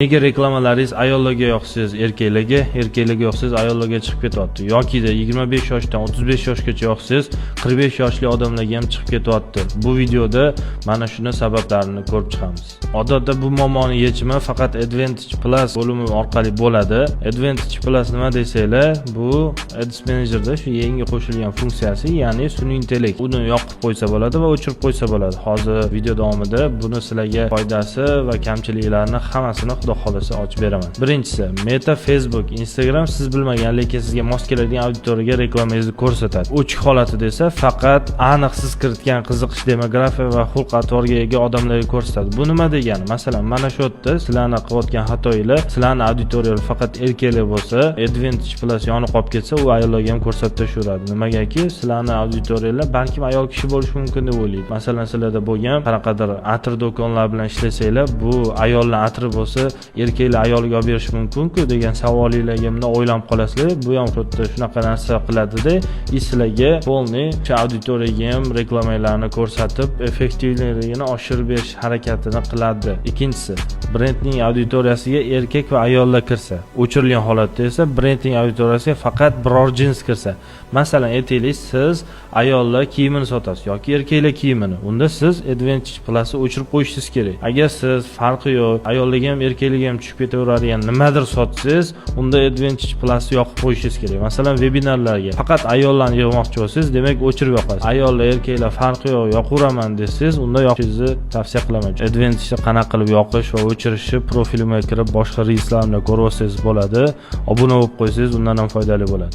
Nega reklamalaringiz ayollarga yoqsangiz erkaklarga, erkaklarga yoqsangiz ayollarga chiqib ketyapti? Yokida 25 yoshdan 35 yoshgacha yoqsangiz, 45 yoshli odamlarga ham chiqib ketyapti. Bu videoda mana shuni sabablarini ko'rib chiqamiz. Odatda bu muammoni yechimi faqat Advantage Plus bo'limi orqali bo'ladi. Advantage Plus nima desanglar, bu Ads Managerda shu yangi qo'shilgan funksiyasi, ya'ni sun'iy intellekt. Uni yoqib qo'ysa bo'ladi va o'chirib qo'ysa bo'ladi. Hozir video davomida buni sizlarga foydasi va kamchiliklarini hammasini, xudo xohlasa, ochib beraman. Birinchisi, Meta, Facebook, Instagram siz bilmagan, lekin sizga mos keladigan auditoriyaga reklamangizni ko'rsatadi. O'chiq holatida esa faqat aniq siz kiritgan qiziqish, demografiya va xulq-atvorga ega odamlarga ko'rsatadi. Bu nima degani? Masalan, mana shu yerda sizlarni qilayotgan xatoyinglar, sizlarni auditoriyalar faqat erkaklar bo'lsa, Advantage Plus yonib qolib ketsa, u ayollarga ham ko'rsatib tashlayveradi. Nimagaki, sizlarni auditoriyalar balkim ayol kishi bo'lishi mumkin deb o'ylaydi. Masalan, sizlarda bo'lgan qanaqadir atir do'konlar bilan ishlasanglar, bu ayollar atiri bo'lsa, erkaklar ayoliga olib berishi mumkin-ku degan savolinglarga bunday o'ylanib qolasizlar. Bu ham shu yerda shunaqa narsa qiladida, и sizlarga полный o'sha auditoriyaga ham reklamalarni ko'rsatib, effektivligini oshirib berish harakatini qiladi. Ikkinchisi, brendning auditoriyasiga erkak va ayollar kirsa, o'chirilgan holatda esa brendning auditoriyasiga faqat biror jins kirsa. Masalan, aytaylik, siz ayollar kiyimini sotasiz yoki erkaklar kiyimini. Unda siz Advantage Plus'ni o'chirib qo'yishingiz kerak. Agar siz farqi yo'q, ayollarga ham, erkaklarga ham tushib ketaveradigan nimadir sotsangiz, unda Advantage Plus'ni yoqib qo'yishingiz kerak. Masalan, vebinarlarga faqat ayollarni yig'moqchi bo'lsangiz, demak, o'chirib yoqasiz. Ayollar, erkaklar farqi yo'q, yoqaveraman desangiz, unda yoqishingizni tavsiya qilaman. Advantage'ni qanaqa qilib yoqish va o'chirishni profilimga kirib, boshqa reelslarimda ko'rib olsangiz bo'ladi. Obuna bo'lib qo'ysangiz, undan ham foydali bo'ladi.